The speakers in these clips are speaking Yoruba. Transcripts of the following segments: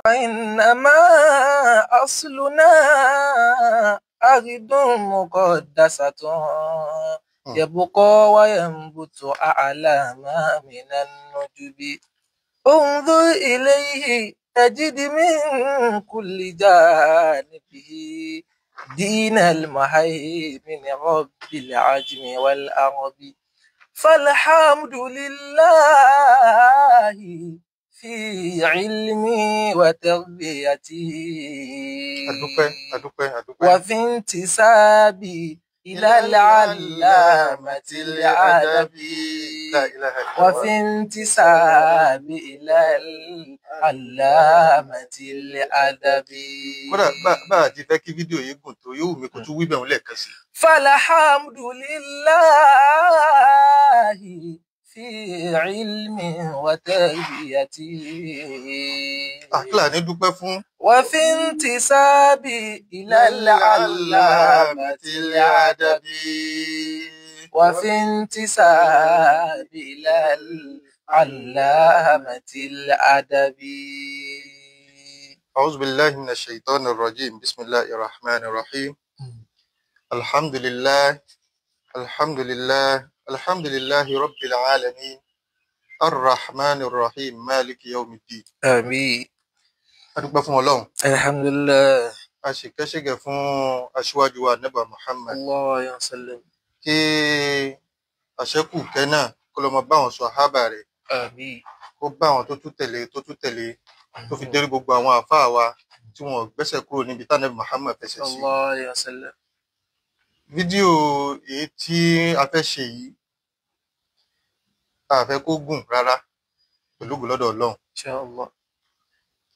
وإنما أصلنا أرض مقدسة يبقى وينبت أعلى ما من النجب انظر إليه تجد من كل جانبه دين المهيمن رب العجم والأرض فالحمد لله في علمي وتربيتي Adúpẹ́, adúpẹ́, adúpẹ́. وفي انتسابي إلى العلامة الأدبي La ilaha illallah. وفي انتسابي إلى العلامة الأدبي Kódà bá a ti fẹ́ kí fídíò yìí gùn tó, yóò wù mí kó tún wí bẹ̀rù lẹ́ẹ̀kan sí. فالحمد لله في علمي وتربيتي Àkílà ní dúpẹ́ fún. وفي انتسابي إلى العلامة الأدبي وفي انتسابي إلى العلامة الأدبي. أعوذ بالله من الشيطان الرجيم. بسم الله الرحمن الرحيم. الحمد لله، الحمد لله، الحمد لله رب العالمين، الرحمن الرحيم، مالك يوم الدين. آمين. A dúpẹ́ fún Ọlọ́run. الحمد لله. A ṣèkẹ́ṣẹ̀gẹ̀ fún aṣíwájú wa Ànábì Muhammad. الله عليه وسلم. Kí àṣẹ́kù kẹ́ náà kó lọ máa bá àwọn sàhábà rẹ̀, آمين. kó bá àwọn tó tún tẹ̀lé, tó tún tẹ̀lé, tó fi dérí gbogbo àwọn àfáà wa tí wọn ò gbẹ́sẹ̀ kúrò níbi tánàbí Muhammad fẹsẹ̀ sí. الله عليه وسلم. Fídíò èyí tí a fẹ́ ṣe yìí, a fẹ́ kó gùn rárá pẹ̀lú ògo lọ́dọ̀ Ọlọ́run. إن شاء الله.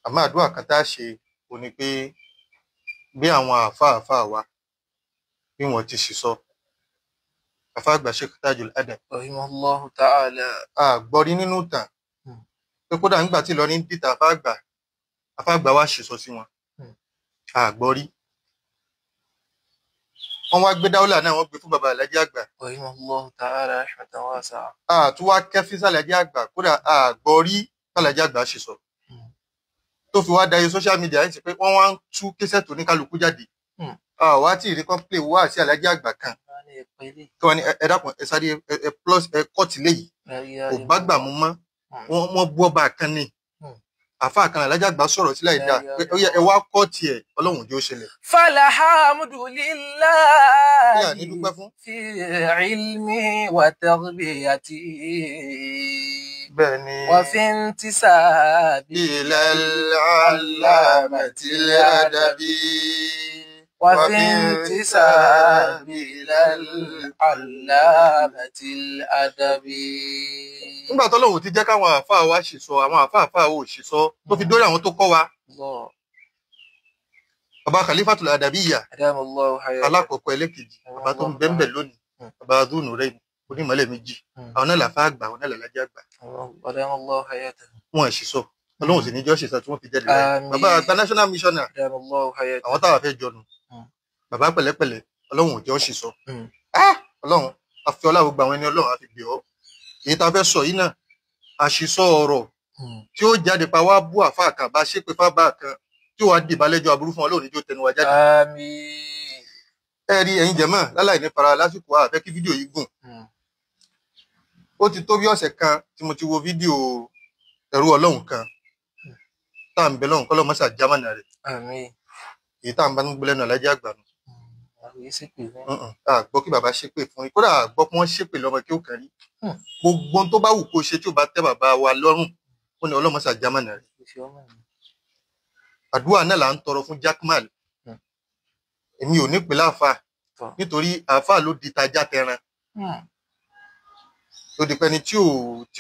Àmọ́ àdúrà kan tá a ṣe òun ni pé bí àwọn àáfàá àáfàá wa bí wọ́n ti sì sọ, àfáà àgbà Sheikh Tajul Adab, رحمه الله تعالى. a gbọ́ rí nínú ìtàn pé kódà nígbà tí Ìlọrin dìtà àfáà àgbà, àfáà àgbà wa sì sọ sí wọn. A gbọ́ rí. Wọ́n wá gbé dáúlà náà, wọ́n gbé fún bàbá Alhaji àgbà. رحمه الله تعالى رحمة واسعة. A tún wá kẹ́fín sàlàjì àgbà, kódà a gbọ́ rí sàlàjì àgbà ṣe sọ. Tó fi wá dayé social media yìí sí pé wọ́n wá ń tú késẹ̀tì oníkálukú jáde. Àwa tí ìrí kan play wá sí Alhaji àgbà kan. Kí wọ́n ní ẹ dákun, ẹ sáré ẹ plus ẹ kọ́ọ̀tì léyìí. Kò bá gbà mú mọ́. Wọ́n bú ọba kan ni. Àfáà kan Alhaji àgbà sọ̀rọ̀ sí láì dáa pé ó yẹ ẹ wá kọ́ọ̀tì ẹ̀, Ọlọ́run ò jẹ́ ó ṣẹlẹ̀. فالحمد Kí là ní لله dúpẹ́ fún? في علمي وتربيتي Bẹ́ẹ̀ ni. وفي انتسابي إلى العلامة الأدبي وفي انتسابي إلى العلامة الأدبي. Nígbà tọ́lọ́run ti jẹ́ káwọn àáfàá wa ṣì sọ, àwọn àáfàá àáfàá ò ṣì sọ, tó fi dórí àwọn tó kọ́ wa. الله. Bàbá Khalifatul Adabiyya, أدام الله حياته. alákọ̀ọ́kọ́ ẹlẹ́kejì, bàbá tó ń bẹ́ńbẹ̀ lónìí, bàbá Dúnù rẹ̀ onímọ̀lẹ̀ méjì, àwọn náà làfáà àgbà, àwọn náà làlájá àgbà. أدام الله حياته. Wọn ṣì sọ, Ọlọ́run sì ní jọ́ ṣì sọ tí wọ́n fi jáde láyé. آمين. Bàbá àgbà National Missioner, أدام الله حياته. àwọn táwa fẹ́ jọnu. Bàbá pẹ̀lẹ́pẹ̀lẹ́, Ọlọ́run ò jẹ́ ó ṣì sọ. Ọlọ́run, a fi ọlá gbogbo àwọn ẹni Ọlọ́run a fi bẹ̀ ọ́. Èyí tá a fẹ́ sọ yìí náà, àṣìsọ ọ̀rọ̀ tí ó jáde pa wá bú àfáà kan, bá ṣépè fábà kan, tí ó wá dìbà lẹ́jọ́ aburú fún Ọlọ́run ní jó tẹnu wa jáde. آمين. Ẹ rí ẹ̀yin jẹ̀mọ́ láláì ní fara lásìkò, a fẹ́ kí fídíò yìí gùn. Ó ti tó bí ọ̀sẹ̀ kan tí mo ti wo fídíò ẹrú Ọlọ́run kan tá à ń bẹ lọ́hùn kọ́lọ́ mọ́sà jámánà rẹ̀. آمين. Èyí tá à ń bá ń gbé lẹ́nu Alhaji àgbà nù. A gbọ́ kí bàbá ṣépè fún yín, kódà a gbọ́ kí wọ́n ṣépè lọ́mọ kí ó kàn rí. Gbogbo ohun tó bá wù kó ṣe tí ò bá tẹ́ bàbá wa lọ́rùn, ó ní ọlọ́mọṣà jámánà rẹ̀. Àdúrà náà là ń tọrọ fún Jackman. Èmi ò ní pè láàfáà nítorí àáfàá ló di tajá tẹran, tó di pẹ́ni tí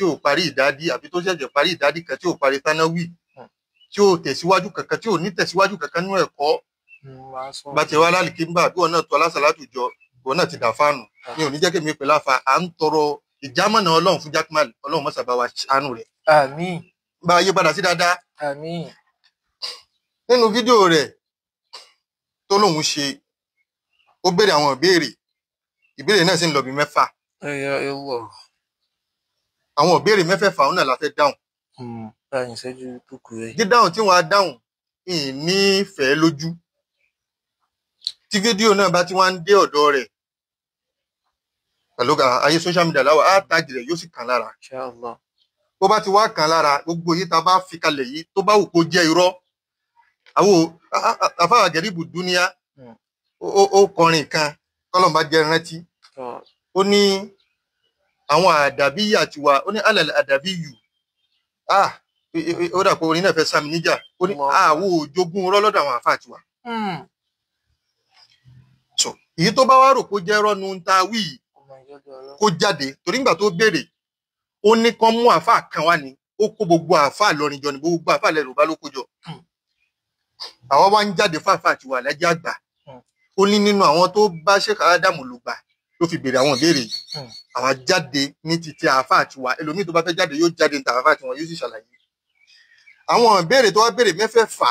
ò parí ìdádí àbí tó ṣẹ̀ṣẹ̀ parí ìdádí kan, tí ò parí tánáwì, tí ò tẹ̀síwájú kankan, tí ò ní tẹ̀síwájú kankan nínú ẹ̀kọ́, bá ti wá lálìkí ń bá àbí wọn náà tó alásàlátù jọ, wọn náà ti dà fáànù. Mi ò ní jẹ́ kí èmi pè láàfáà. À ń tọrọ ìjámọ̀nà Ọlọ́run fún Jackman, Ọlọ́run mọ́sà bá wa ṣàánú rẹ̀. Àmín. Bá a yé padà sí dáadáa. Àmín. Nínú fídíò rẹ̀ tó lóun ṣe, ó béèrè àwọn ìbéèrè, ìbéèrè náà sì ń lọ bí 6. Ya Allah. Àwọn ìbéèrè mẹ́fẹ̀ẹ̀fà òun náà la fẹ́ dáhùn. Láàrin ìṣẹ́jú tó kù rẹ̀. Dídáhùn tí wọ́n á dáhùn ìnífẹ̀ẹ́ lójú. Tí fídíò náà bá ti wá ń dé ọ̀dọ̀ rẹ̀ pẹ̀lú ayé social media láwà á tàgì rẹ̀ yóò sì kàn lára. Insha Allah. Bó bá ti wá kàn lára gbogbo yìí tá a bá fi kalẹ̀ yìí tó bá wù kó jẹ́ irọ́. Àwọn àfáà Gẹ̀ríbù Dúníà ó kọrin kan kọ́lọ́n bá jẹ́ rántí. Ó ní àwọn àdàbíyà tiwa, ó ní alẹ́ àdàbíyù. Ó dà pé orin náà fẹ́ sá mi níjà. Ó ní àwo òjogún irọ́ lọ́dọ̀ àwọn àfáà tiwa. So èyí tó bá wá rò kó jẹ́ irọ́ nu ń ta wí kó jáde torí nígbà tó béèrè ó ní kán mú àfáà kan wá ni ó kó gbogbo àfáà lọrin jọ ni gbogbo àfáà lẹ Yorùbá ló kó jọ. Àwọn wá ń jáde fún àfáà tiwa Alhaji Àgbà. Ó ní nínú àwọn tó bá Sheikh Ádámù lò gbà ló fi béèrè àwọn ìbéèrè yìí. Àwọn jáde ní titi àfáà tiwa, ẹlòmíì tó bá fẹ́ jáde yóò jáde ní àfáà tiwọn yóò sì ṣàlàyé. Àwọn ìbéèrè tó wá béèrè mẹ́fẹ̀ẹ̀fà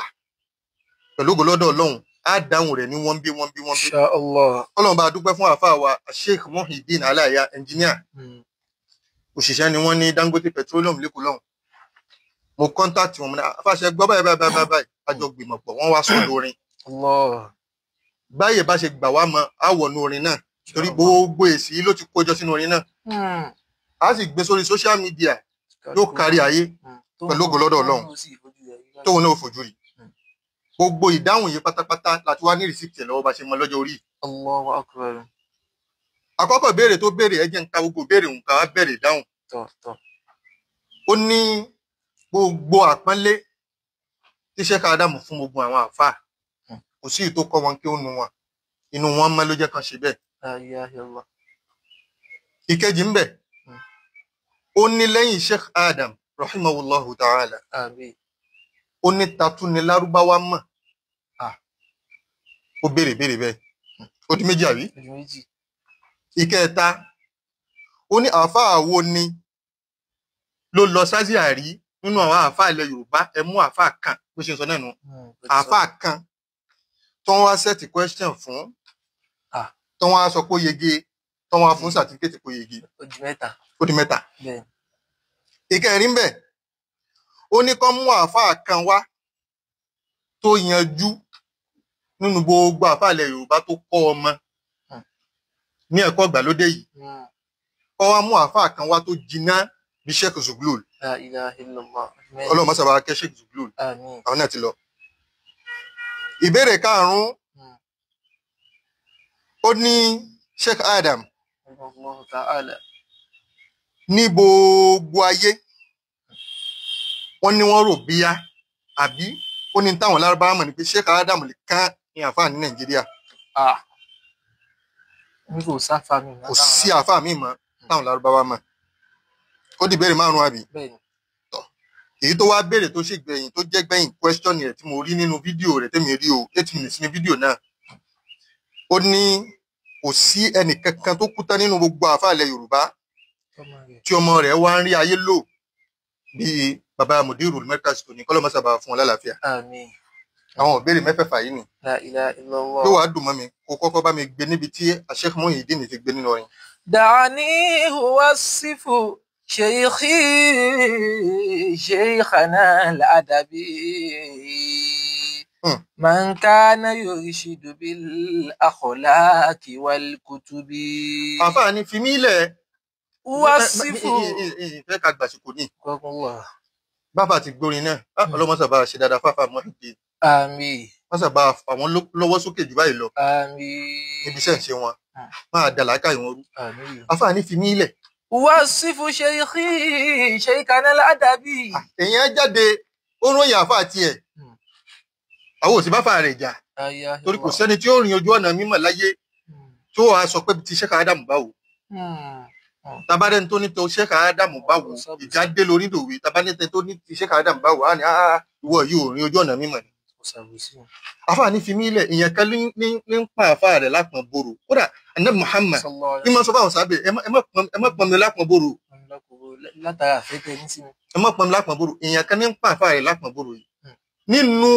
pẹ̀lú ògo lọ́dọ̀ Ọlọ́run á dáhùn rẹ̀ ní wọ́n bí wọ́n bí wọ́n bí. Insha Allah. Ọlọ́run bá dúpẹ́ fún àfáà wa Sheikh Muhyiddin Aláìyá ẹnjíníà. Òṣìṣẹ́ ni wọ́n ní Dangote Petroleum lẹ́kọ̀ọ́ lọ́hùn. Mo kọ́ńtàtì wọn mo ní àfàṣẹ gbọ́ báyìí báyìí báyìí báyìí àjọ gbìmọ̀ pọ̀ wọ́n wá sọ lórin. Allah. Báyìí bá ṣe gbà wá mọ àwọ̀nù orin náà torí gbogbo èsì ló ti kójọ sínú orin náà. A sì gbé sórí social media yóò kárí ayé pẹ̀lú ògo lọ́dọ̀ Ọlọ́run tóun náà fojú rí. Gbogbo ìdáhùn yìí pátápátá láti wá ní rìsíptì ẹ̀ lọ́wọ́ bá ṣe mọ lọ́jọ́ orí. Allahu Akbar. Àkọ́kọ́ ìbéèrè tó béèrè ẹ jẹ́ n ka gbogbo ìbéèrè òun ká wá bẹ̀rẹ̀ ìdáhùn. Ó ní gbogbo àpọ́nlé tí Sheikh Ádámù fún gbogbo àwọn àfáà kò sí ìtò kọ́ wọn kí ó nu wọn inú wọn mọ́ ló jẹ́ kan ṣe bẹ́ẹ̀. Ìkejì ń bẹ, ó ní lẹ́yìn Sheikh Adam rahimahullahu ta'ala ó ní tatú ni lárúbáwá mọ̀. Ó béèrè béèrè bẹ́ẹ̀ ó di méjì àbí. Ìkẹta, ó ní àáfàá wo ni ló lọ sásìàrí nínú àwọn àáfàá ilẹ̀ Yorùbá, ẹ mú àáfàá kan bó ṣe ń sọ náà nù, àáfàá kan tó ń wá sẹ́ẹ̀tì question fún, tó ń wá sọ pé ó yege, tó ń wá fún sàtífíkẹ́tì pé ó yege. Ó di mẹ́ta. Ìkẹrin bẹ́ẹ̀, ó ní kán mú àáfàá kan wá tó yanjú nínú gbogbo àáfàá ilẹ̀ Yorùbá tó kọ́ ọmọ ní ẹ̀kọ́ ìgbàlódé yìí, kọ́ wá mú àáfàá kan wá tó jiná bí Sheikh Zuglul. Ọlọ́run má sábà kẹ́ Sheikh Zuglul, àwọn náà ti lọ. Ìbéèrè karùn-ún, ó ní Sheikh Adam ní gbogbo ayé wọ́n ní wọ́n rò bíyá àbí ó ní táwọn lárúbáwá mọ̀ ní pé Sheikh Adam nìkan ní àáfàá ní Nàìjíríà. Kò sí àáfàá míì mọ́ táwọn lárúbáwá mọ̀. Ó di ìbéèrè márùn-ún àbí. Èyí tó wá béèrè tó ṣe gbẹ̀yìn tó jẹ́ gbẹ̀yìn question rẹ̀ tí mo rí nínú fídíò rẹ̀ tẹ́mi rí o 8 minutes ní fídíò náà. Ó ní kò sí ẹnìkankan tó kú tán nínú gbogbo àáfàá ilẹ̀ Yorùbá tí ọmọ rẹ̀ wá ń rí ayé lò bíi bàbá Mudirul Markaz tó ní kọ́lọ́mọ́ sábà fún wọn lálàáfíà. Àwọn ìbéèrè mẹ́fẹ̀ẹ̀fà yìí ni. Yóò wá dùn mọ́ mi kó kọ́kọ́ bá mi gbé níbi tí Sheikh Muhyiddin ti gbé nínú orin. Da'ani huwasifu Sheikhi Sheikhana al-Adabi man kana yurshidu bil akhlaqi wal kutubi. Àfáà ni fi mí lẹ̀. Wasifu. Ìfẹ́ ká gbàsìkò ní. Bàbá ti gbórin náà, ọlọ́mọ sábà ṣe dáadáa fáfá Muhyiddin. Àmín. Wọ́n sábà fà wọ́n lọ́wọ́ sókè jù báyìí lọ. Àmín. Níbi iṣẹ́ ìṣe wọn, máa dà láàkà ìwọ̀n rú. Àmín. Àfáà ní fi mí lẹ̀. Wasifu Sheikhi Sheikhana al-Adabi. Èèyàn jáde, ó ròyìn àfáà tiẹ̀. Àwọn òsì báfà rẹ̀ jà. Torí kò sẹ́ni tí ó rìn ojú ọ̀nà mímọ̀ láyé tó wàá sọ pé ti Sheikh Ádámù báwo. Tabarẹ́ni tó ní tó Sheikh Ádámù báwo, ìjà dé lórí ìdòwe. Tabarẹ́ni tó ní ti Sheikh Ádámù báwo, á ní ìwọ yìí ò rìn ojú ọ̀nà mímọ̀ ni. Àfáà ní fi mí lẹ̀, ìyẹn kan ní ń pa àfáà rẹ̀ lápọ̀n boro. Kódà Ànábì Muhammad ní máa sọ fáwọn sábẹ̀ ẹ má pọn mi lápọ̀n boro. Ẹ má pọn mi lápọ̀n boro. Ìyẹn kan ní ń pa àfáà rẹ̀ lápọ̀n boro yìí. Nínú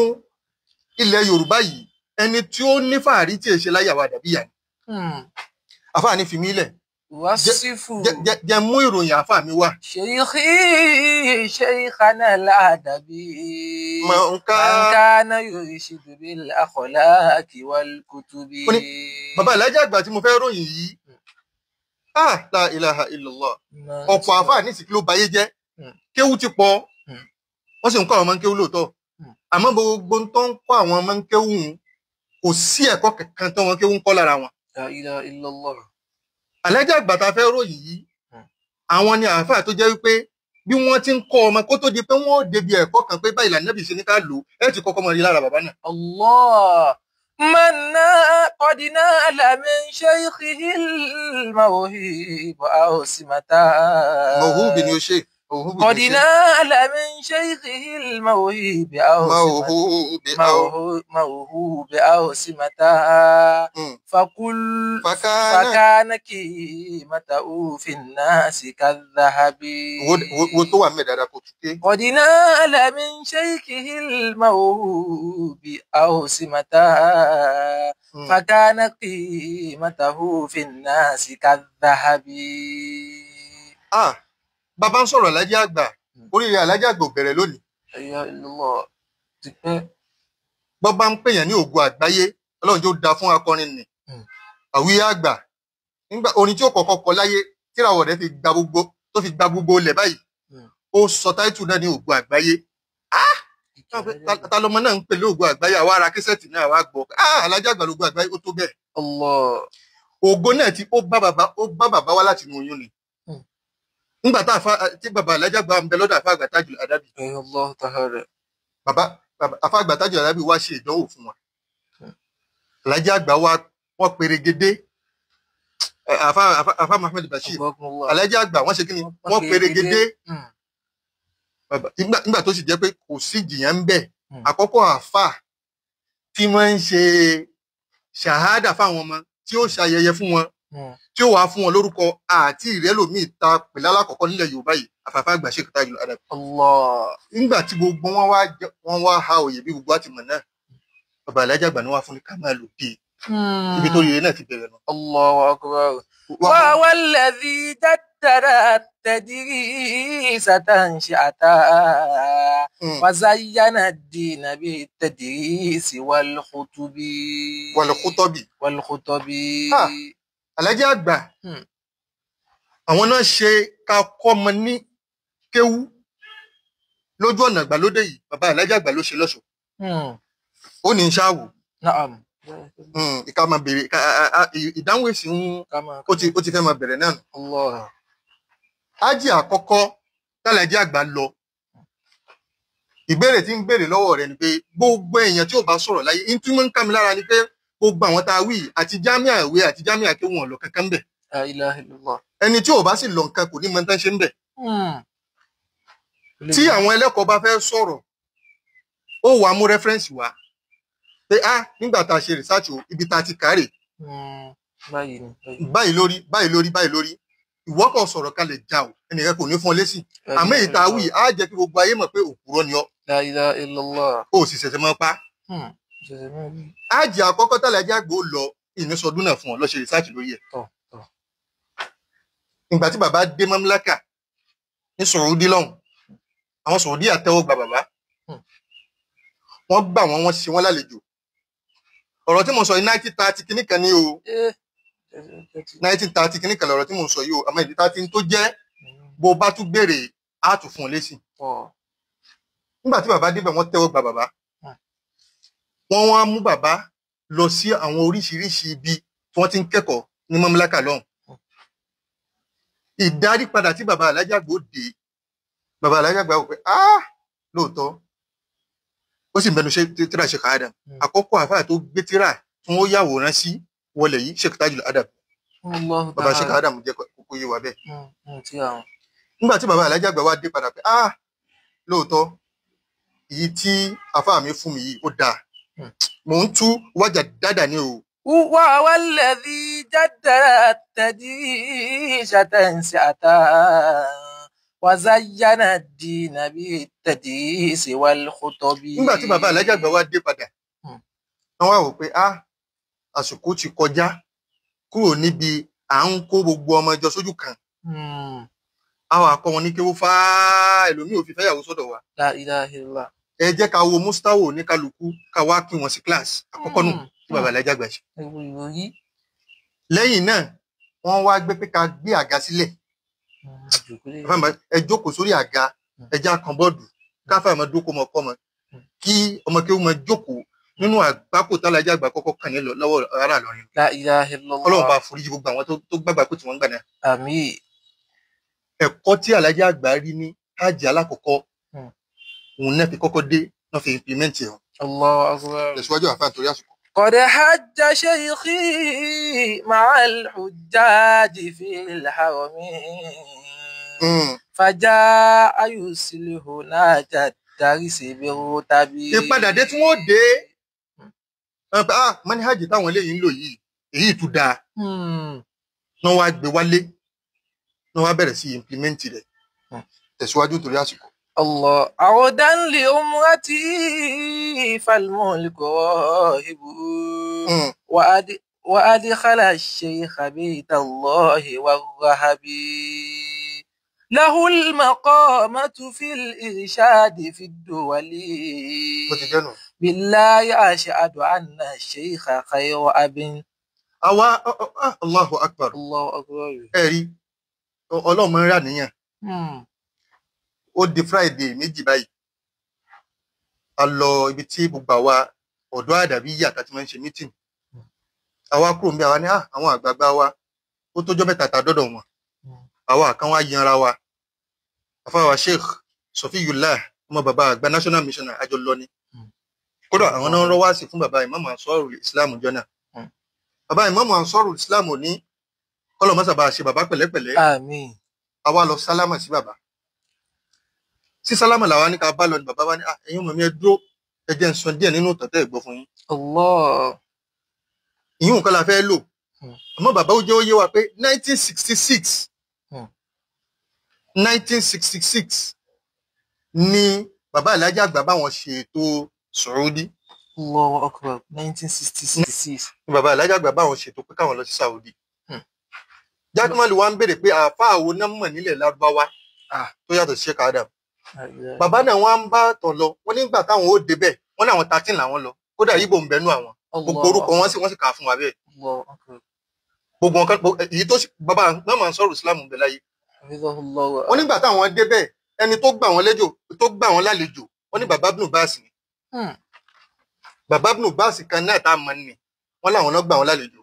ilẹ̀ Yorùbá yìí, ẹni tí ó ní fàárí tí èṣe láyé àwọn àdàbíyà ni. Àfáà ní fi mí lẹ̀. Wasifu Jẹ́ mú ìròyìn àáfàá mi wá. شيخي شيخنا الأدبي Man من كان يرشد بالأخلاق والكتب. Ó ní, bàbá Alhaji Àgbà tí mo fẹ́ ròyìn yìí, ah, la ilaha illallah, ọ̀pọ̀ àáfàá ní ìsìnkú ló bayé jẹ́. Kéwú ti pọ̀, wọ́n sì ń kọ́ àwọn ọmọ ń kéwú lóòótọ́, àmọ́ gbogbo tó ń kọ́ àwọn ọmọ ń kéwú ń, kò sí ẹ̀kọ́ kankan tó wọn kéwú ń kọ́ lára wọn. La ilaha illallah. Alhaji Àgbà tá a fẹ́ ròyìn yìí, àwọn ni àáfàá tó jẹ́ wípé bí wọ́n ti ń kọ́ ọmọ kó tó di pé wọ́n ó débi ẹ̀kọ́ kan pé báyìí l'Ànábì ṣe ní ká lò ó, ẹ ti kọ́kọ́ mọ rí lára bàbá náà. الله من قد نال من شيخه الموهوب أو سمتا Mọ̀húbì ni ó ṣe. Mọ̀húbì قد ni ó ṣe. نال من شيخه الموهوب أو سمتا Mọ̀húbì أو موهوب أو سمتا فقل فكان فكان قيمته في الناس كالذهب. Wo tó wà mẹ́ dáadáa kò tún ké. قد نال من شيخه الموهوب أو سمتا فكان قيمته في الناس كالذهب. Ah, bàbá ń sọ̀rọ̀ Alhaji Àgbà, oríire Alhaji Àgbà ò bẹ̀rẹ̀ lónìí. لا إله إلا الله. Tipẹ́. Bọ́ bá ń pèèyàn ní ògo àgbáyé, Ọlọ́run jó da fún akọrin nì. Àwíyé àgbà, nígbà orin tí ó kọ́kọ́ kọ láyé, tíràwọ̀ rẹ̀ fi gba gbogbo, tó fi gba gbogbo ilẹ̀ báyìí. Ó sọ táìtù náà ní ògo àgbáyé. Ta lọmọ náà ń pè lóògo àgbáyé, àwa ara kíṣẹ́ẹ̀tì náà wá gbọ́. Ah, Alhaji Àgbà lógo àgbáyé, ó tó bẹ́ẹ̀. Allah. Ògo náà tí ó bá bàbá, ó bá bàbá wá láti inú oyún ni. Nígbà tá àfa tí bàbá Alhaji Àgbà ń bẹ lọ́dọ̀ àfa àgbà Tajul Adabi. Allah ta'ala. Bàbá àfa àgbà Tajul Adabi wá ṣe ìdánwò fún wa. Alhaji Àgbà wá wọ́n perégedé. Àfa Muhammad Bashir. Alhaji Àgbà wọ́n ṣe kí ni? Wọ́n perégedé. Bàbá nígbà tó sì jẹ́ pé kò sí ìjìyà ń bẹ̀. Àkọ́kọ́ àfa tí wọ́n ń ṣe ṣàhádà fáwọn ọmọ tí ó ṣayẹyẹ fún wọn, tí ó wàá fún wọn lórúkọ àti ìrẹ́lòmíì ta pẹ̀lú alákọ̀ọ́kọ́ nílẹ̀ Yorùbá yìí, àfàfà àgbà Sheikh Tajul Adabi. Allah. Nígbà tí gbogbo wọn wá wọn wá ha òye bí gbogbo àti mọ̀ náà, bàbá Alhaji Àgbà ni wọ́n fún ní ká máa lò dé ibi tó rire náà ti bẹ̀rẹ̀ nù. Allahu akbar. Wa huwa alladhi daddara at-tadrisa tanshi'ata wa zayyana ad-dina bit-tadrisi wal-khutubi. Wal-khutubi. Wal-khutubi. Alhaji Àgbà, àwọn náà ṣe ká kọ́ ọmọ ní kéwú lójú ọ̀nà ìgbàlódé yìí, bàbá Alhaji Àgbà ló ṣe lọ́ṣọ̀ọ́. Ó ní ṣáàwù. Naam. Ìka máa bèrè ìdáhùn èsì ń ó ti fẹ́ máa bẹ̀rẹ̀ náà. Allah. Ájì àkọ́kọ́ tálàjì àgbà lọ. Ìbéèrè tí ń béèrè lọ́wọ́ rẹ̀ ni pé gbogbo èèyàn tí ò bá sọ̀rọ̀ láyé, ń tún mọ́ ń ká mi lára ni pé gbogbo àwọn tá a wí àti jámíà ìwé àti jámíà kéwù wọn lọ kankan bẹ̀. La ilaha illallah. Ẹni tí ò bá sì lọ nǹkan kò ní mọ tán ṣe ń bẹ̀. Tí àwọn ẹlẹ́kọ̀ọ́ bá fẹ́ sọ̀rọ̀, ó wàá mú rẹ́fẹ́rẹ́nsì wá pé á nígbà tá a ṣe rìsáàtì o, ibi tá a ti kárè. Báyìí lórí, báyìí lórí, báyìí lórí. Ìwọ kò sọ̀rọ̀ kalẹ̀ já o, ẹnìkan kò ní fún ọ lésì. Àmọ́ èyí tá a wí, á jẹ́ kí gbogbo ayé mọ̀ pé òpùrọ́ ni ọ́. La ilaha illallah. O sì ṣẹ̀ṣẹ̀ máa pa. Ájì àkọ́kọ́ tálẹ̀ ajá gbó lọ, ìnísọdún náà fún ọ lọ ṣe rìsáàtì lórí ẹ̀. Ìgbà tí bàbá dé Mamlaka ní Sọ̀rọ̀dí lọ́hùn, àwọn Sọ̀rọ̀dí àtẹ́wọ́ gba bàbá. Wọ́n gbà wọ́n, wọ́n ṣe wọ́n lálejò. Ọ̀rọ̀ tí mo sọ yìí 1930 kìíní kan ní o. 1930 kìíní kan lọ̀rọ̀ tí mo sọ yìí o. Àmọ́ ìdí 30 tó jẹ́ bó bá tún béèrè á tún fún un lésì. Nígbà tí bàbá débẹ̀ wọ́n tẹ́wọ́ gba bàbá. Wọ́n wá mú bàbá lọ sí àwọn oríṣiríṣi ibi tí wọ́n ti ń kẹ́kọ̀ọ́ ní Mamlaka lọ́hùn. Ìdarí padà tí bàbá Alhaji Àgbà ó dé, bàbá Alhaji Àgbà wò pé ah lóòótọ́ ó sì mẹnu tíra Sheikh Adam. Àkọ́kọ́ àfáà tó gbé tíra tí wọ́n yàwòrán sí wọlé yìí Sheikh Tajul Adab. Bàbá Sheikh Adam jẹ́ kókó yé wa bẹ́ẹ̀. Nígbà tí bàbá Alhaji Àgbà wá dé padà pé ah lóòótọ́ èyí tí àfáà mi fún mi yìí ó dáa. Mò ń tú wájà dáadáa ní o. وهو الذي جدد التدريس تنسئة وزين الدين بالتدريس والخطب. Nígbà tí bàbá Alhaji Àgbà wá dé padà, wọ́n wá wò pé ah àsìkò ti kọjá kúrò níbi À ń kó gbogbo ọmọ ìjọ sójú kan. Àwọn akọ wọn ní kéwú fáá, ẹlòmíì ò fi fẹ́yàwó sọ́dọ̀ wa. La ilaha illallah. Ẹ jẹ́ ká wo mustawo ní kálukú, ká wá pín wọn sí kíláàsì àkọ́kọ́ nù tí bàbá Alhaji Àgbà ṣe. Lẹ́yìn náà wọ́n wá gbé pé ká gbé àga sílẹ̀. Ẹ jókòó sórí àga, ẹ já kan bọ́ọ̀dù, káfà máa dúkọ́ ọmọ kọ́ ọmọ, kí ọmọ kéwú máa jókòó nínú àgbákò tálàjà àgbà kọ́kọ́ kàn ní lọ́wọ́ ará Ìlọrin. La ilaha illallah. Ọlọ́run bá foríjì gbogbo àwọn tó gbàgbà kó tí wọ́n ń gbà náà. Àmín. Ẹ̀kọ́ tí Alhaji Àgbà rí ní hajj alákọ̀ọ́kọ́, òun náà fi kọ́kọ́ dé, náà fi implement ẹ̀. Allahu akbar. Tẹ̀síwájú àfáà torí àsìkò. قد حج شيخي مع الحجاج في الحرم فجاء يسله ناجى الدرس بالرتب. Ìpadà dé tí wọ́n dé, manhaj táwọn eléyìí ń lò yìí, èyí tún dáa. Náà wá gbé wálé, náà wá bẹ̀rẹ̀ sí implement rẹ̀. Tẹ̀síwájú torí àsìkò. الله عودا لأمرتي فالملك راهب وأدخل الشيخ بيت الله والرهب له المقامة في الإرشاد في الدول بالله أشهد أن الشيخ خير أب. Àwa Allahu Akbar. Allahu Akbar. Ẹ̀rí Ọlọ́run máa ń rà níyàn. Ó di Friday méjì báyìí, a lọ ibi tí gbogbo àwa ọ̀dọ́ àdàbí yà tá ti máa ń ṣe meeting. Àwa kúrò níbi, àwa ní àwọn àgbààgbà wa ó tójọ́ mẹ́ta tá dọ́dọ̀ wọn. Àwa kan wá yanra wa, àfáwà Sheikh Sofiyullah ọmọ bàbá àgbà national missioner, àjọ lọ ni. Kódà àwọn náà ń rọ́ wá sí fún bàbá Imam Ansarul Islam jọ náà. Bàbá Imam Ansarul Islam ní kọ́lọ̀ mọ́sàbà ṣe bàbá pẹ̀lẹ́pẹ̀lẹ́. Àmín. Àwa lọ sálámà sí bàbá. Sí sálámà làwa ní ká bá lọ ní bàbá wa ní ẹ̀yin ọmọ mi ẹ dúró, ẹ jẹ́ n sọ díẹ̀ nínú ìtàn tẹ́ ẹ gbọ́ fún yín. Allah. Ìyún nǹkan la fẹ́ lò. Àmọ́ bàbá ó jẹ́ ó yé wa pé 1966 1966 ni bàbá Alhaji Àgbà báwọn ṣe ètò Saudi. Allahu Akbar. 1966. Ni bàbá Alhaji Àgbà báwọn ṣètò pé káwọn lọ sí Saudi. Jákèmálì wa ń béèrè pé àáfàá wo náà mọ̀ nílẹ̀ Lárúbáwá tó yàtọ̀ sí Sheikh Adam. Bàbá náà wọ́n ń bá tọ̀ lọ, wọ́n nígbà táwọn ó débẹ̀, wọ́n ní àwọn 13 làwọn lọ. Kódà Ìgbò ń bẹnu àwọn. Gbogbo orúkọ wọn sì kà á fún wa bẹ́ẹ̀. Gbogbo nǹkan èyí tó bàbá náà máa ń sọ̀rọ̀ Islam ń bẹ láyé. Wọ́n nígbà táwọn débẹ̀, ẹni tó gbà wọ́n lẹ́jọ́, tó gbà wọ́n lálejò, wọ́n ní bàbá Ibn Bas ni. Bàbá Ibn Bas kan náà tá a mọ̀ ni, wọ́n láwọn náà gbà wọ́n lálejò.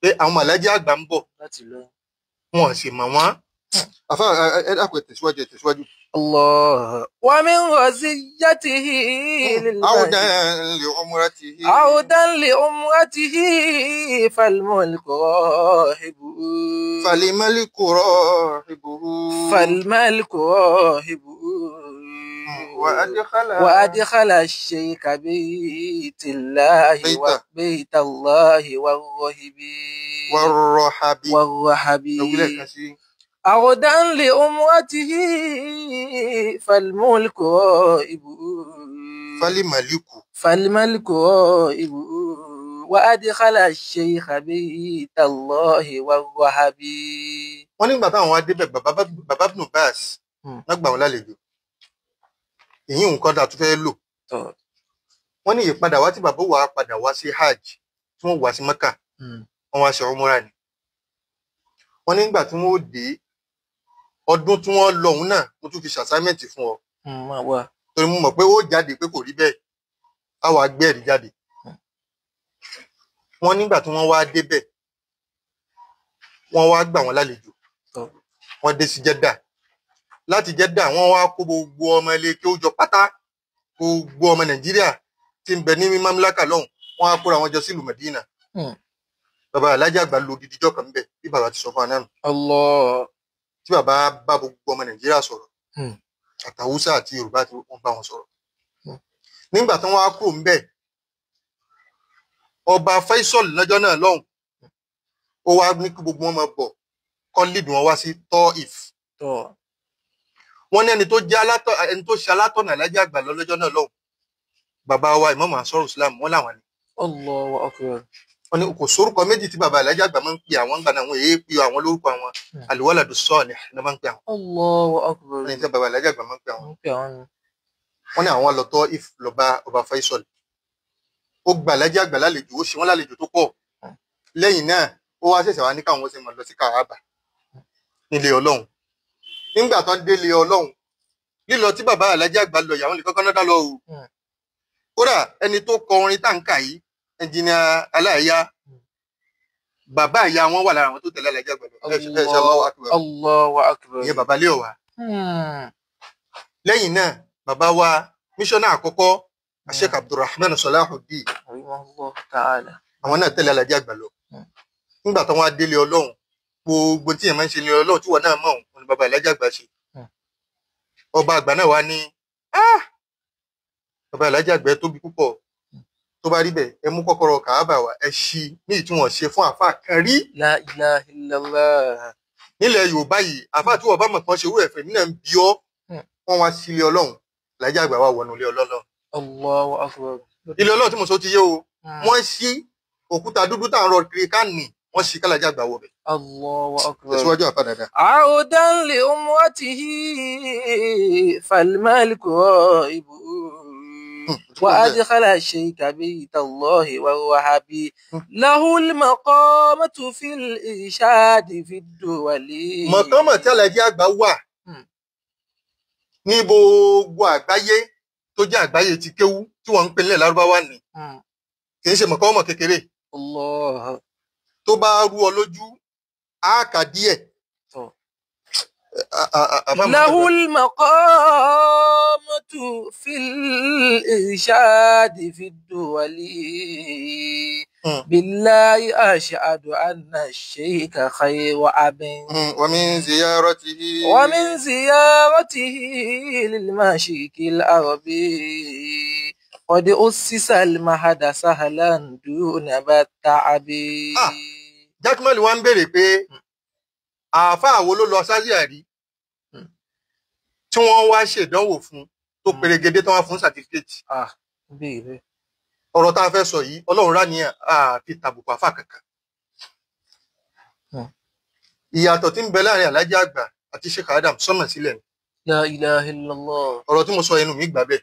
Pé àwọn Alhaji Àgbà ń bọ̀, wọn ò sì mọ̀ wọ́n. Àfáà ẹ dákun ẹ tẹ̀síwájú, ẹ tẹ̀síwájú. الله ومن وزيته عودا لعمرته عودا لعمرته فالملك راهب فالملك راهبه فالملك راهب وأدخل الشيخ بيت الله بيت الله والرهب والرهب عودا لأمرته فالملك غائب فالملك غائب وأدخل الشيخ بيت الله والرهب. Wọ́n nígbà táwọn wá débẹ̀, bàbá Ibn Bas wọ́n gbà wọ́n lálejò. Èyí nǹkan dà tó fẹ́ lò. Wọ́n ní ìpadà wá tí bàbá wa padà wá sí hajj, tí wọ́n wá sí Mẹ́kà, wọ́n wá ṣe umura ni. Wọ́n nígbà tí wọ́n ó dé, ọdún tí wọ́n lọ òun náà mo tún fi ṣàsámẹ́ǹtì fún ọ. Torí mo mọ̀ pé ó jáde pé kò rí bẹ́ẹ̀, á wàá gbé ẹ̀rí jáde. Wọ́n nígbà tí wọ́n wá débẹ̀, wọ́n wá gbà wọ́n lálejò. Wọ́n dé sí Jẹ́dà. Láti Jẹ́dà wọ́n wá kó gbogbo ọmọ ilé kí ó jọ pátá, gbogbo ọmọ Nàìjíríà tí ń bẹ ní Mamlaka lọ́hùn, wọ́n á kóra wọn jọ sílùú Mẹdínà. Bàbá Alhaji Àgbà lo odidi ijọ́ kan bẹ́ẹ̀ bí bàbá ti sọ fún anáàmù. Allah. Tí bàbá bá gbogbo ọmọ Nàìjíríà sọ̀rọ̀, àtàwùsá àti Yorùbá tí wọ́n bá wọn sọ̀rọ̀. Nígbà tí wọ́n á kúrò ńbẹ̀, ọba Faisal lọ́jọ́ náà lọ́hùn, ó wá ní kí gbogbo wọn máa bọ̀, kọ́ lead wọn wá sí Taif. Wọ́n ní ẹni tó jẹ́ alátọ̀, ẹni tó ṣe alátọ̀nà Alhaji Àgbà lọ́jọ́ náà lọ́hùn, bàbá wa Imam Ansarul Islam, wọ́n làwọn ni. Allahu Akbar. Wọ́n ní kò sórúkọ méjì tí bàbá Alhaji Àgbà máa ń pè àwọn gbà náà, wọn èé pe àwọn lórúkọ àwọn, Al-Waladu Salih ló máa ń pè àwọn. Allahu akbar. Wọ́n ní tí bàbá Alhaji Àgbà máa ń pè àwọn. Ń pè àwọn ni. Wọ́n ní àwọn lọ Taif lọ bá ọba Faisal. Ó gba Alhaji Àgbà lálejò, ó ṣe wọ́n lálejò tó pọ̀. Lẹ́yìn náà ó wá ṣẹ̀ṣẹ̀ wá ní káwọn ṣe máa lọ sí Káàbà nílé Ọlọ́run. Nígbà tó ń délé Ọlọ́run, lílọ tí bàbá Alhaji Àgbà lọ, ìyàwó nìkan kan náà dá lọ o. Kódà ẹni tó kọ orin tá ń kà yìí, ẹnjìnìà Aláìyá, bàbá ìyá wọn wà lára àwọn tó tẹ̀lé Alhaji Àgbà lọ. Ẹ ṣe Allahu Akbar. Allahu Akbar. Ìyẹn bàbá lé ọ̀wá. Lẹ́yìn náà bàbá wa míṣọ́nà àkọ́kọ́, Sheikh Abdulrahman Salahuddin, Rahimahullah ta'ala. àwọn náà tẹ̀lé Alhaji Àgbà lọ. Nígbà tó wọn á délé Ọlọ́run, gbogbo tí yẹn máa ń ṣe ní Ọlọ́run tí wọn náà mọ̀ òun ni bàbá Alhaji Àgbà ṣe. Ọba àgbà náà wá ní, bàbá Alhaji Àgbà tóbi púpọ̀, tó bá rí bẹ́ẹ̀ ẹ mú kọ́kọ́rọ́ Kàábà wá, ẹ ṣí ní ìtumọ̀ ṣe fún àáfàá kan rí. La ilaha illallah. Nílẹ̀ Yorùbá yìí, àáfàá tí wọ́n bá mọ̀ kan ṣe irú ẹ̀fẹ̀ nínú ẹ̀ ń bí ọ́, wọ́n wá sí ilé Ọlọ́run. Alhaji Àgbà wà wọnú ilé Ọlọ́run. Allahu akbar. Ilé Ọlọ́run tí mo sọ ti yé o. Wọ́n ṣí òkúta dúdú tá à ń rọ kiri ká nì, wọ́n ṣí k'Alhaji Àgbà wọ̀ bẹ̀. Allahu akbar. Tẹ̀síwájú àfa dada. Audan li umwatihi falmaliku raibu. Wa adkhala shayka bayta Allahi wa huwa habi. Lahu al-maqamatu fil irshadi fid duwali. Mọ̀kánmọ̀ tí Alhaji Àgbà wà ní gbogbo àgbáyé tó jẹ́ àgbáyé ti kéwú tí wọ́n ń pè nílẹ̀ Lárúbáwá ni. Kì í ṣe mọ̀kánmọ̀ kékeré. Allah. Tó bá rú ọ lójú, á kà díẹ̀. Lahul maqamatu fil irshadi fid duwali. Billahi ashhadu anna ash-shaykha khayru abin. Wa min ziyaratihi. Wa min ziyaratihi lil mashriqil arabi. Qad ussisa al-mahada sahlan duna ta'abi. Jákèmọ́lì wa ń béèrè pé àáfàá wo ló lọ sáyé rí tí wọ́n wá ṣèdánwò fún tó perégedé tó wá fún sàtífíkẹ́tì. Ọ̀rọ̀ tá a fẹ́ sọ yìí, Ọlọ́run rá ní àfi tàbùkù àáfàá kankan. Ìyàtọ̀ tí ń bẹ láàrin Alhaji Àgbà àti Sheikh Adam sọ́mọ̀ sílẹ̀ ni. La ilaha illallah. Ọ̀rọ̀ tí mo sọ ẹnu mi gbà bẹ́ẹ̀.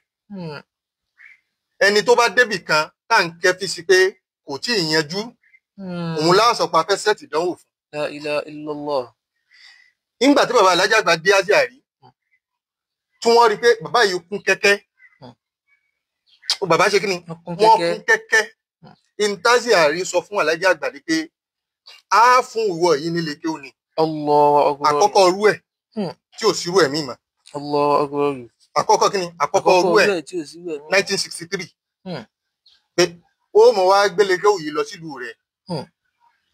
Ẹni tó bá débì kan tá à ń kẹ́fí sí pé kò tí ì yanjú, òun láàsọ pa fẹ́ sẹ́ẹ̀tì ìdánwò fún. La ilaha illallah. Nígbà tí bàbá Alhaji Àgbà dé Asia rí, tí wọ́n rí pé bàbá yìí kún kẹ́kẹ́. Bàbá ṣe kí ni? Wọ́n kún kẹ́kẹ́. Intasia rí sọ fún Alhaji Àgbà ni pé á fún ìwọ yìí nílé kéwú ni. Allahu akbar. Àkọ́kọ́ orú ẹ̀ tí ò sírú ẹ̀ mímọ́. Allahu akbar. Àkọ́kọ́ kí ni? Àkọ́kọ́ orú ẹ̀ 1963. Pé ó mọ̀ wá gbélé kéwú yìí lọ sílùú rẹ̀.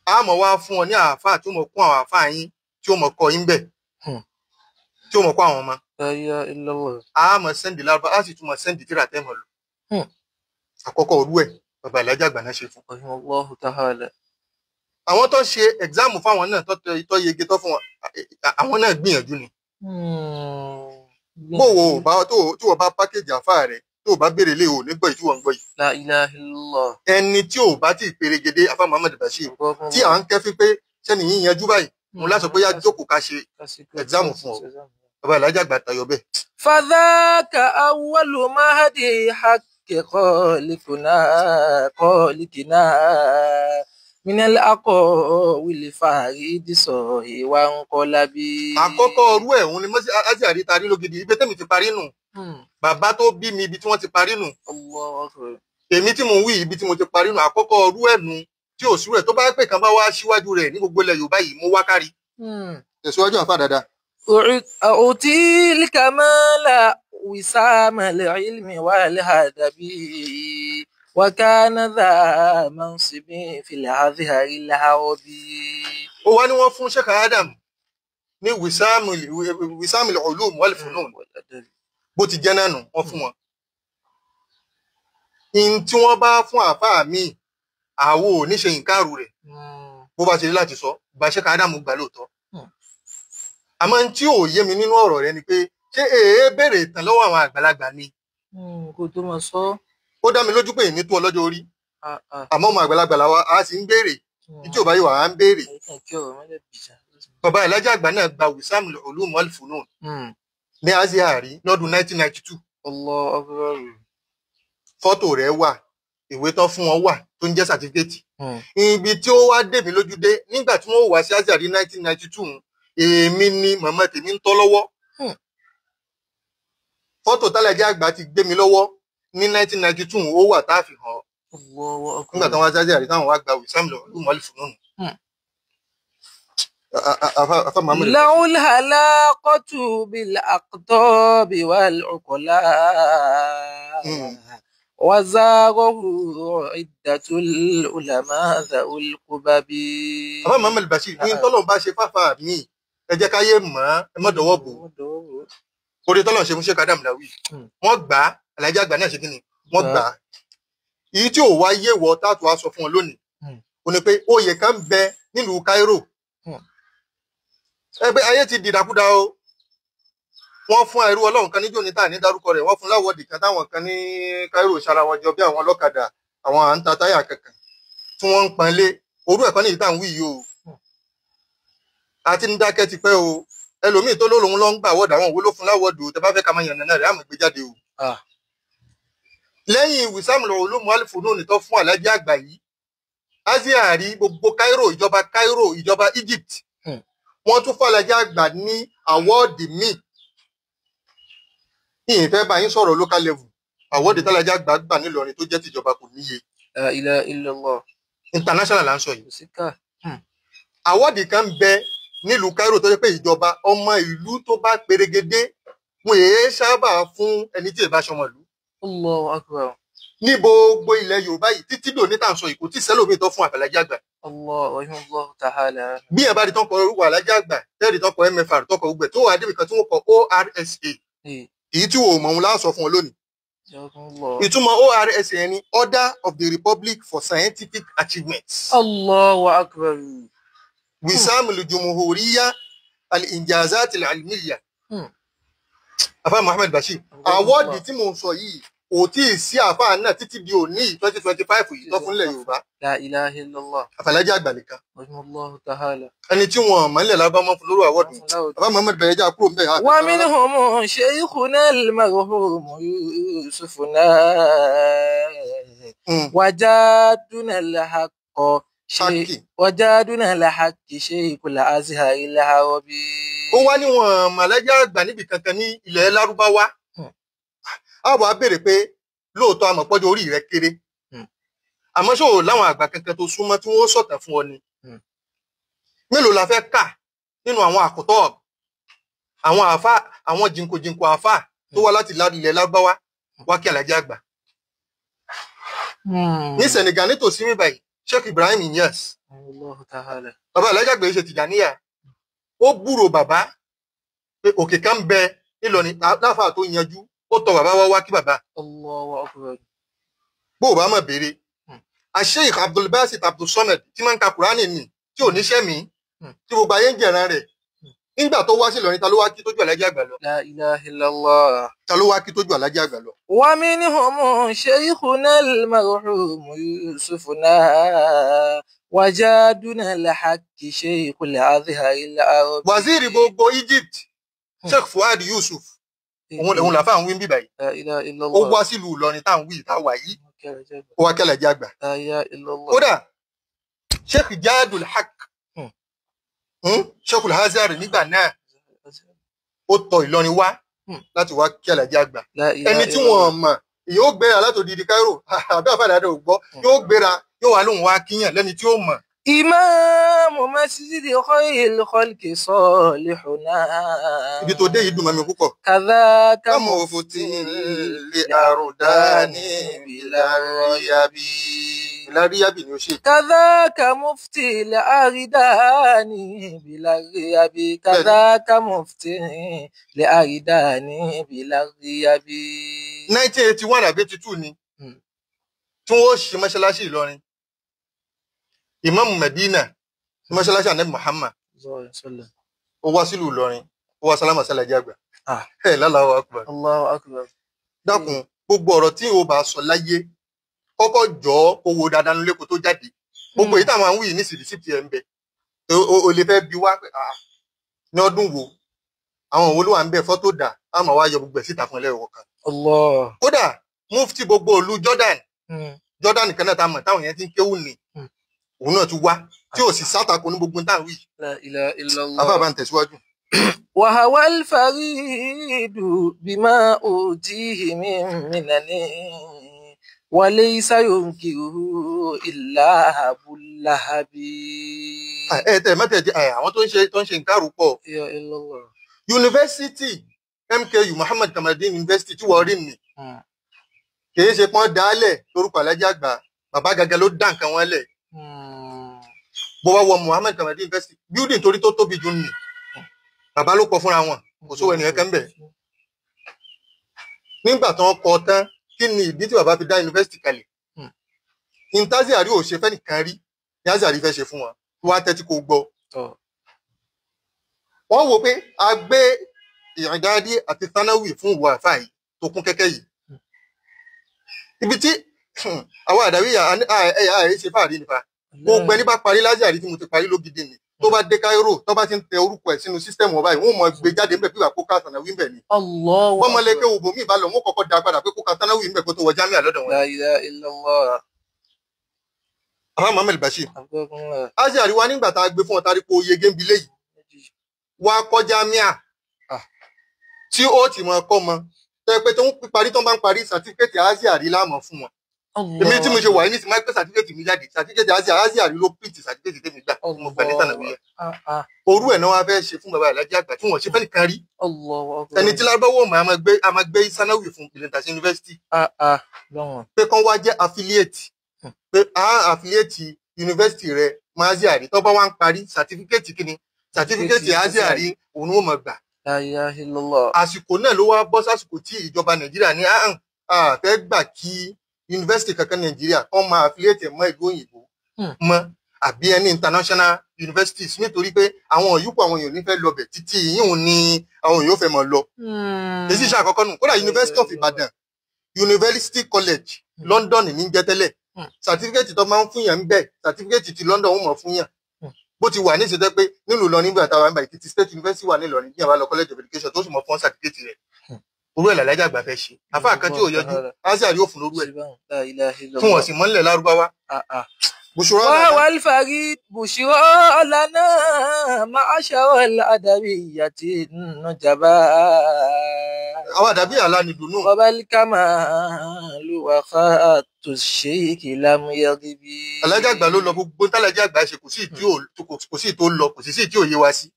A mọ̀ wá fún ọ ní àáfàá tí ó mọ̀ kún àwọn àáfàá yín tí ó mọ̀ kọ́ yín bẹ̀. Tí ó mọ̀ kọ́ àwọn ọmọ. La ilaha illallah. A mọ̀ sẹ́ndì lárúbá, a sì tún mọ̀ sẹ́ndì tíra tẹ́ mọ̀ lò. Àkọ́kọ́ orú ẹ̀ bàbá Alhaji Àgbà náà ṣe fún. Rahimahullahu ta'ala. Àwọn tó ṣe ẹ̀gzáàmù fáwọn náà tó yege tó fún wọn, àwọn náà gbìyànjú ni. Bó wo bá tí wọ́n bá pákéjì àáfàá rẹ̀ tó o bá béèrè lé o ní gbọ́ yìí tí wọ́n ń gbọ́ yìí. La ilaha illallah. Ẹni tí ò bá tí ì perégedé afá Muhammad Bashir tí à ń kẹ́fí pé sẹ́ni yìí yanjú báyìí, mo láṣọ pé yá jókòó ká ṣe ẹ̀gzáàmù fún ọ. Bàbá Alhaji Àgbà tayọ bẹ́ẹ̀. Fadhaka awwalu mahdi haqqi khaliqina khaliqina minal aqwil faridi sọ̀hí wa ń kọ́lábí. Àkọ́kọ́ ọrú ẹ̀ òun ni mọ́sí Asia rí tarí lógidi, ibi tẹ́mi ti parí nù. Bàbá tó bí mi ibi tí wọ́n ti parí nù. Èmi tí mo ń wí ibi tí mo ti parí nù. Àkọ́kọ́ ọrú ẹ̀ nù tí ò súrẹ̀ tó bá pè kan bá wá síwájú rẹ̀ ní gbogbo ilẹ̀ Yorùbá yìí mo wá kárí. Tẹ̀síwájú àfa dada. U'til kamala wisama al-ilmi wal hadabi. Wa kana dha mansibin fil azhari al-arabi. Ó wá ní wọ́n fún Sheikh Adam ní wisamul ulum wal funun. Bó ti jẹ́ náà nù, wọ́n fún wọn. In tí wọ́n bá fún àáfàá mi, àwo ò ní ṣe ìǹkàrù rẹ̀. Bó bá ṣe rí láti sọ, bá Sheikh Adam gbà lóòótọ́. Àmọ́ tí ò yé mi nínú ọ̀rọ̀ rẹ ni pé ṣé èé béèrè ìtàn lọ́wọ́ àwọn àgbàlagbà ni? Kó tó máa sọ. Ó dá mi lójú pé èmi tó ọlọ́jọ́ orí. Àmọ́ ọmọ àgbàlagbà làwa a sì ń béèrè tí ò bá yìí wà á ń béèrè. Bàbá Alhaji Àgbà náà gba Wisam Ulum wal Funun ní Azhari lọ́dún 1992. Allahu Akbar. Fọ́tò rẹ̀ wà, ìwé tán fún wọn wà tó ń jẹ́ sàtífíkẹ́tì. Ibi tí ó wá dèmí lójú dé nígbà tí wọ́n wá sí Azhari 1992, èmi ni màmá tèmi ń tọ́ lọ́wọ́. Fọ́tò tálàjì àgbà ti gbé mi lọ́wọ́ ní 1992 ó wà tá a fi hàn nígbà tí wọ́n wá sí Azhari táwọn wá gba Wisam Ulum wal Funun. له الهلاقة بالأقطاب والعقلاء وزاغه عدة العلماء ذو القبب. Àbá Muhammad Bashir ní tọ́lọ̀ bá ṣe fáfá mi ẹ jẹ́ káyé mọ́ ẹ mọ́ dọwọ́ bò orí tọ́lọ̀ ṣe fún Sheikh Adam Lawi wọ́n gbà á. Alhaji Àgbà náà ṣe kí ni wọ́n gbà á. Èyí tí ò wá yé wọ táàtù á sọ fún ọ lónìí ó ní pé oyè kan bẹ nílùú Cairo. Ẹgbẹ́ ayé ti dìdàkudà o. Wọ́n fún ẹrú Ọlọ́run kan níjó níta ní dárúkọ rẹ̀, wọ́n fún láwọdì kan táwọn kan ní Cairo ṣara wọn jọ bí àwọn ọlọ́kadà àwọn à ń ta táyà kankan tí wọ́n ń pọnlé orú ẹ̀kọ́ nìyí tá à ń wí yìí o. Àti ń dákẹ́ ti pẹ́ o. Ẹlòmíì tó lóun ló ń gbà wọ́ọ̀dù àwọn òwò ló fún láwọ̀dù tẹ bá fẹ́ ká máa yànnà náà rẹ̀ àmọ́ gbé jáde o. Lẹ́yìn Wisam Ulum wal Funun tó fún Alhaji Àgbà yìí, Azhari gbogbo Cairo, ìjọba Cairo, ìjọba Egypt, wọ́n tún fún Alhaji Àgbà ní àwọ́ọ̀dì míì. Ìyìn fẹ́ bá yín sọ̀rọ̀ local level, àwọ́ọ̀dì tálàjì àgbà gbà nílọrin tó jẹ́ tìjọba kò níye. La ilaha illallah. International là ń sọ yìí. Àwọ́ọ̀dì kan bẹ nílùú Cairo tó jẹ́ pé ìjọba ọmọ ìlú tó bá perégedé wọn èé sábà fún ẹni tí ìbá ṣọmọ ìlú. Allahu akbar. Ní gbogbo ilẹ̀ Yorùbá yìí títí dòní tà ń sọ ìkó tí sẹ́lòmíì tó fún Alhaji Àgbà. Allahu ta'ala. Bí ẹ bá di tán kọ orúkọ Alhaji Àgbà tẹ́ẹ̀dì tán kọ MFR tọkọ gbogbo ẹ̀ tó wà débi kan tí wọ́n kọ ORSA. Èyí tí wò mọ̀ òun láàsọ fún ọ lónìí. Ìtumọ̀ ORSA ni Order of the Republic for Scientific Achievements. Allahu akbar. Wisam al-Jumhuriyya al-Injazat al-Ilmiyya. Afa Muhammad Bashir, àwọ́ọ̀dì tí mò ń sọ yìí kò tí ì sí àfáà náà títí di òní 2025 yìí tó fúnlẹ̀ Yorùbá. La ilaha illallah. Alhaji Àgbà nìkan. Allahu ta'ala. Ẹni tí wọn mọ̀lẹ̀ lábá mọ́ fún lórí àwọ́dù. Bàbá Muhammad bẹ̀rẹ̀ já kúrò ńbẹ̀. Wa minhum shaykhuna al-marhum Yusufuna wajaduna al-haqq wajaduna al-haqq shaykhul Azhar al-Arabi. Ó wá ní wọn mọ̀lẹ́jà àgbà níbi kankan ní ilẹ̀ Lárúbáwá. A wá béèrè pé lóòótọ́ àmọ̀pọ́jọ́ orí rẹ̀ kéré, àmọ́ ṣó láwọn àgbà kankan tó súnmọ́ tí wọ́n sọ̀tàn fún ọ ni? Mélòó la fẹ́ kà nínú àwọn àkótọ́ àwọn àáfà, àwọn jìnkòjìnkò àáfà tó wá láti ilẹ̀ Lárúbáwá wá kí Alhaji Àgbà? Ní Senegal nítòsí mi báyìí, Sheikh Ibrahim Niass, bàbá Alhaji Àgbà yìí ṣe Tìjàníyà, ó gbúrò bàbá pé òkè kan bẹ Nílọrin láfà tó yanjú, ó tọ̀ bàbá wá wá kí bàbá. Allahu akbar. Bó o bá mọ̀ béèrè. Sheikh Abdulbasit Abdulsamad tí máa ń ka Kùránì nì tí ò níṣẹ́ mi tí gbogbo ayé ń jẹ̀ràn rẹ̀. Nígbà tó wá sí Ìlọrin ta ló wá kí tójú Alhaji Àgbà lọ? La ilaha illallah. Ta ló wá kí tójú Alhaji Àgbà lọ? Wa minhum shaykhuna al-marhum Yusufuna wajaduna al-haqqi shaykhul Azhar al-Arabi. Waziri gbogbo Egypt, Sheikh Fuad Yusuf, òun làfáà ń wí bíbà yìí. Ó wá sílùú Ìlọrin tá à ń wí tá a wà yìí, ó wá kí Alhaji Àgbà. Kódà Sheikh Jadul Haq, Sheikh Al-Azhar nígbà náà, ó tọ̀ Ìlọrin wá láti wá kí Alhaji Àgbà. Ẹni tí wọ́n mọ̀ yóò gbéra látòdìdí Cairo, àbí àfàdàdà ò gbọ́, yóò gbéra yóò wá lóun wá kíyàn lẹ́ni tí ó mọ̀. Imamu masjidi khayril khalqi salihuna. Ibi tó dé yìí dùn mọ́ mi púpọ̀. Kadhaka mufti li ardani bilariyabi. Bilariyabi ni ó ṣe. Kadhaka mufti li ardani bilariyabi. Kadhaka mufti li ardani bilariyabi. 1981 àbí 82 ni tí wọ́n ṣe mọ́ṣáláṣí Ìlọrin. Imam Medina mọ́ṣáláṣí Ànábì Muhammad ó wá sílùú Ìlọrin, ó wá sálámà sí Alhaji Àgbà. Ẹ lálàá akbar. Allahu akbar. Dákun, gbogbo ọ̀rọ̀ tí o bá sọ láyé Kọ́kọ́ jọ kó wo dáadáa nílé kó tó jáde. Gbogbo èyí táwọn àwọn yìí ní receipt ẹ̀ ń bẹ. O lè fẹ́ bi wá ní ọdún wo àwọn òwò ló wà ń bẹ fọ́tò dà á máa wá yọ gbogbo ẹ̀ síta fún ẹlẹ́wọ̀n kan. Kódà mufti gbogbo ìlú Jordan Jordan kan náà tá a mọ̀ táwọn yẹn ti ń kéwù ní òun náà tún wá tí ò sì sátakò ní gbogbo táwọn yìí. Àbá bá ń tẹ̀síwájú. وهو الفريد بما أوتيه من منن وليس ينكره إلا أبو لهب. Ẹ tẹ mẹtẹ àwọn tó ń ṣe nǹkan rúpọ̀. Yunifásitì MKU Muhammad Kamaluddin University tí wọ́n rí ni kì í ṣe pọ́n dálẹ̀ lórúkọ Alhaji Àgbà bàbá gẹ́gẹ́ ló dá nǹkan wọn lẹ̀. Bó bá wọ Muhammad Kamaluddin University building torí tó tóbi jù ní bàbá ló kọ fúnra wọn kò sówó ẹnìyẹn kan bẹ̀. Nígbà tó ń kọ tán kí ni ìdí tí bàbá fi dá yunifásitì kalẹ̀? Intaziari ò ṣe fẹ́nìkan rí ní Azari fẹ́ ṣe fún wọn wá tẹ́tí kò gbọ́. Wọ́n wò pé a gbé ìrìndádi àti Thanawi fún ìwọ àfáà yìí tó kún kẹ́kẹ́ yìí. Ibi tí àwọn àdàwí ẹ̀yà ààrẹ ṣe fáàrí nípa gbogbo ẹni bá parí l'Azari tí mo ti parí lógidi ni tó bá dé Cairo tó bá ti ń tẹ orúkọ ẹ̀ sínú sísítẹ́ẹ̀mù ọba yìí wọ́n mọ̀ gbé jáde ńbẹ̀ pípa kóká Thanawi ńbẹ̀ ni. Bọ́mọlẹ́kẹ́ òbò mi ìbálò wọn kọ́kọ́ da padà pé kóká Thanawi ńbẹ̀ kó tó wọ jámíà lọ́dọ̀ wọn. La ilaha illallah. Àbá Muhammad Bashir. Azari wa nígbà tá a gbé fún ọ tarí kó yege ń bi léyìí wá kọ́ jámíà tí ó ti mọ ọkọ mọ tẹ pé tó ń parí tó ń bá ń parí sàtífíkẹ́tì Azari láàmọ̀ fún wọn. Èmi tí mo ṣe wà ní ti máa gbé sàtífíkẹ́tì mi jáde sàtífíkẹ́tì Azari ló pìtì sàtífíkẹ́tì tèmi gbà mo gbà ní tànàbí yẹn. Orú ẹ̀ náà wá fẹ́ ṣe fún bàbá Alhaji Àgbà tí wọ́n ṣe fẹ́nìkan rí. Ẹni tí lárúbáwò mọ̀ a máa gbé Sanawi fún Ìlẹ̀ntàṣí University. Pé kán wá jẹ́ affiliate pé a affiliate university rẹ̀ mọ́ Azari tó bá wá ń parí sàtífíkẹ́tì kíni sàtífíkẹ́tì Azari òun ni wọ́n máa gbà. Àsìkò náà ló wá bọ́ sásìkò tí ìjọba Nàìjíríà ní àfẹ́ gbà kí yunifásitì kankan Nàìjíríà kàn máa affiliate mọ́ ìlú òyìnbó mọ́ àbí ẹni international universities nítorí pé àwọn òyìnbó àwọn èèyàn nífẹ̀ẹ́ lọbẹ̀ títí yíhun ni àwọn èèyàn fẹ́ mọ̀ lọ. Èsì iṣẹ́ àkọ́kọ́ nù kódà University of Ibadan University College London ní jẹ́ tẹ́lẹ̀ certificate tó máa ń fún yàn ń bẹ̀ certificate ti London ó mọ̀ fún yàn bó ti wà ní ìṣèjọ pé nílùú Ìlọrin nígbà táwa ń bá Èkìtì State University wà nílọrin bí àbá lọ College of Education tó sì mọ fún certificate rẹ̀ orú ẹ̀ l'Alhaji Àgbà fẹ́ ṣe àfáà kan tí ò yọjú Azari yóò fún lórú ẹ̀ fún wọn sì mọ́lẹ̀ lárúbáwá. وهو الفريد بشرى لنا معشر الأدبية النجباء àwọn àdàbí àlá ni dùnú. وبالكمال وخط الشيخ لم يغب. Alhaji Àgbà ló lọ gbogbo t'Alhaji Àgbà ṣe kò sí tó lọ kò sí tí ò yé wa sí.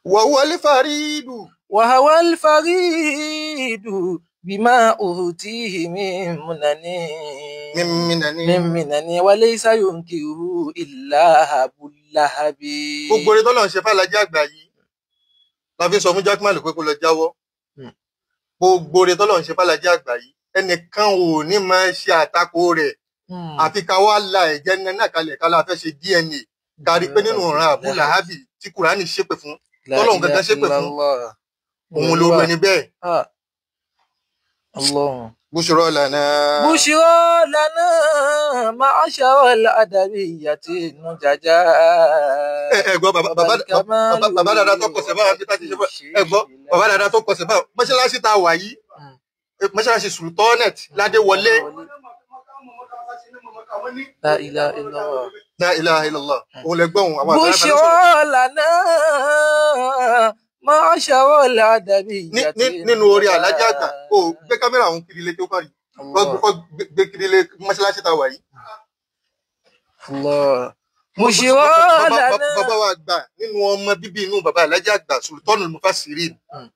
وهو الفريد وهو الفريد بما أوتيه من منن وليس ينكره إلا أبو لهب. Gbogbo orin tọ́lọ́run ṣe f'Alhaji Àgbà yìí la fi sọ fún Jackman pé kó lọ jáwọ́. Gbogbo orin tọ́lọ́run ṣe f'Alhaji Àgbà yìí ẹnìkan ò ní máa ṣe àtakò rẹ̀ àfi ká wá la ẹ̀jẹ̀ náà kalẹ̀ ká la fẹ́ ṣe DNA kárí pé nínú ọ̀ràn Abu Lahabi tí Kùránì ṣépè fún tọ́lọ́run gangan ṣépè fún òun lóru ẹni bẹ́ẹ̀. Allah. Bushra lana. Bushra lana ma'ashara al-adabiyyati nujaja. Ẹ gbọ́ bàbá dada tó kọsẹ̀ báwa bí táti ṣe fún ẹ gbọ́ bàbá dada tó kọsẹ̀ báwa mọ́ṣáláṣí tá a wà yìí mọ́ṣáláṣí Sultanet Ládéwọlé. La ilaha illallah. La ilaha illallah. Òun lẹ gbọ́ òun àwọn àgbàlagbà ló sọ̀rọ̀. Bushra lana ma'ashara al-adabiyyati. Nínú orí Alhaji Àgbà kò gbé kámẹ́rà òun kiri ilé tó kàn rí kọ́ gbé kiri ilé mọ́ṣáláṣí tá a wà yìí. Bàbá wa àgbà nínú ọmọ bíbí inú bàbá Alhaji Àgbà Sultanul Mufassirin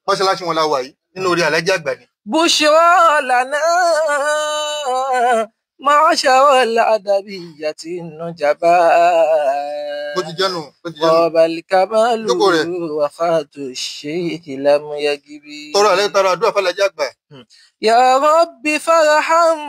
mọ́ṣáláṣí wọn la wà yìí nínú orí Alhaji Àgbà ni. Bushra lana ma'ashara al-adabiyyati nujaba. Bó ti jẹ́ nù, bó ti jẹ́ nù. Wabal kamalu wa khatu shaykh lam yagibi. Tọrọ àlẹ́ tọrọ àdúrà f'Alhaji Àgbà. Ya Rabbi farham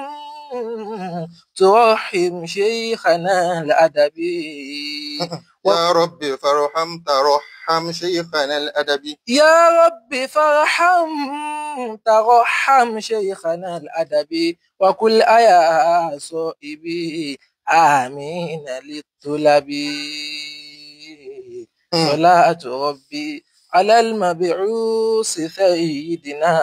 ترحم شيخنا الأدبي. يا رب فارحم ترحم شيخنا الأدبي. يا رب فارحم ترحم شيخنا الأدبي وكل يا صائبي آمين للطلب. صلاة ربي على المبعوث سيدنا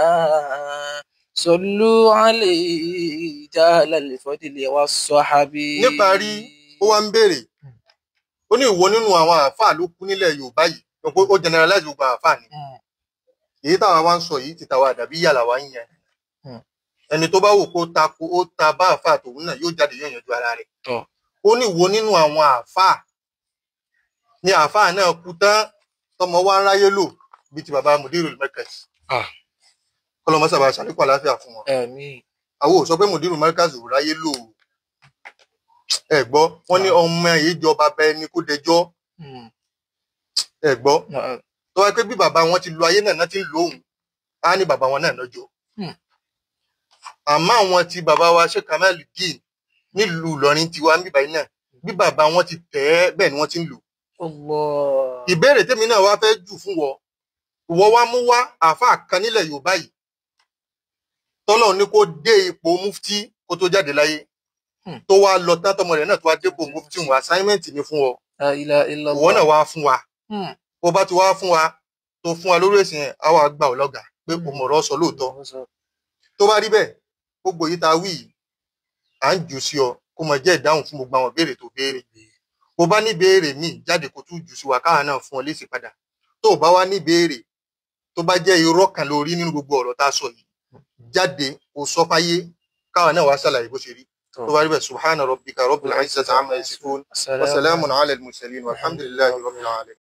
صلوا عليه جال الفضل والصحب. Níparí, ó wá ń béèrè, ó ní ìwo nínú àwọn àáfàá ló kú nílẹ̀ Yorùbá yìí? Ó generalize gbogbo àáfàá ni. Èyí táwa wá ń sọ yìí ti tàwa àdàbí yàrá wa ń yẹn. Ẹni tó bá wò kó ta ko ó ta bá àáfàá tòun náà yóò jáde, yóò yanjú ara rẹ̀. Ó ní ìwo nínú àwọn àáfàá ni àáfàá náà kú tán tọmọ wa ń ráyé lò bíi ti bàbá Mudirul Markaz? Kọlọmọ sábà ṣàlékún àlàáfíà fún wọn. Àwọn ò sọ pé Mudirul Markaz ò ráyé lò ó. Ẹ gbọ́, wọ́n ní ọmọ yìí jọba bẹ ẹni kó dẹjọ́. Ẹ gbọ́, tó wáyé pé bí bàbá wọn ti lo ayé náà ti ń lo òun á ní bàbá wọn náà lọ́jọ́. Àmọ́ àwọn ti bàbá wa Sheikh Kamaludeen nílùú Ìlọrin tiwa ń bíbá yìí náà, bí bàbá wọn ti tẹ̀ ẹ́ bẹ́ẹ̀ ni wọ́n ti ń lò. Ìbéèrè tèmi náà wá fẹ́ jù fún wọ, ìwọ wá mú wá àáfàá kan nílẹ̀ Yorùbá yìí tọ́lọ́run ní kó dé ipò mufti kó tó jáde láyé, tó wá lọ tán tọmọ rẹ̀ náà tó wá dépò mufti wọn. Assignment ni fún ọ, ìwọ náà wá fún wa. Bó bá ti wá fún wa, tó fún wa lórí èsì yẹn, á wá gbà ọ lọ́gàá pé kò mọ̀rọ̀ sọ lóòótọ́. Tó bá rí bẹ́ẹ̀, gbogbo yìí tá a wí yìí à ń jù sí ọ kó mọ jẹ́ ìdáhùn fún gbogbo àwọn ìbéèrè tó béèrè. Bó bá ní béèrè míì, jáde kó tún jù sí wa káà náà fún ọ lésì padà. Tó o bá wá ní béèrè, tó bá jẹ́ irọ́ kan lórí nínú gbogbo ọ̀rọ̀ tá a sọ yìí, jáde kó sọ fáyé káwa náà wá ṣàlàyé bó ṣe rí. Tó bá rí bẹ́ẹ̀, subhana rabbika rabbil izzati amma yasifun wa salamun ala al-mursalin walhamdulillahi rabbil alamin.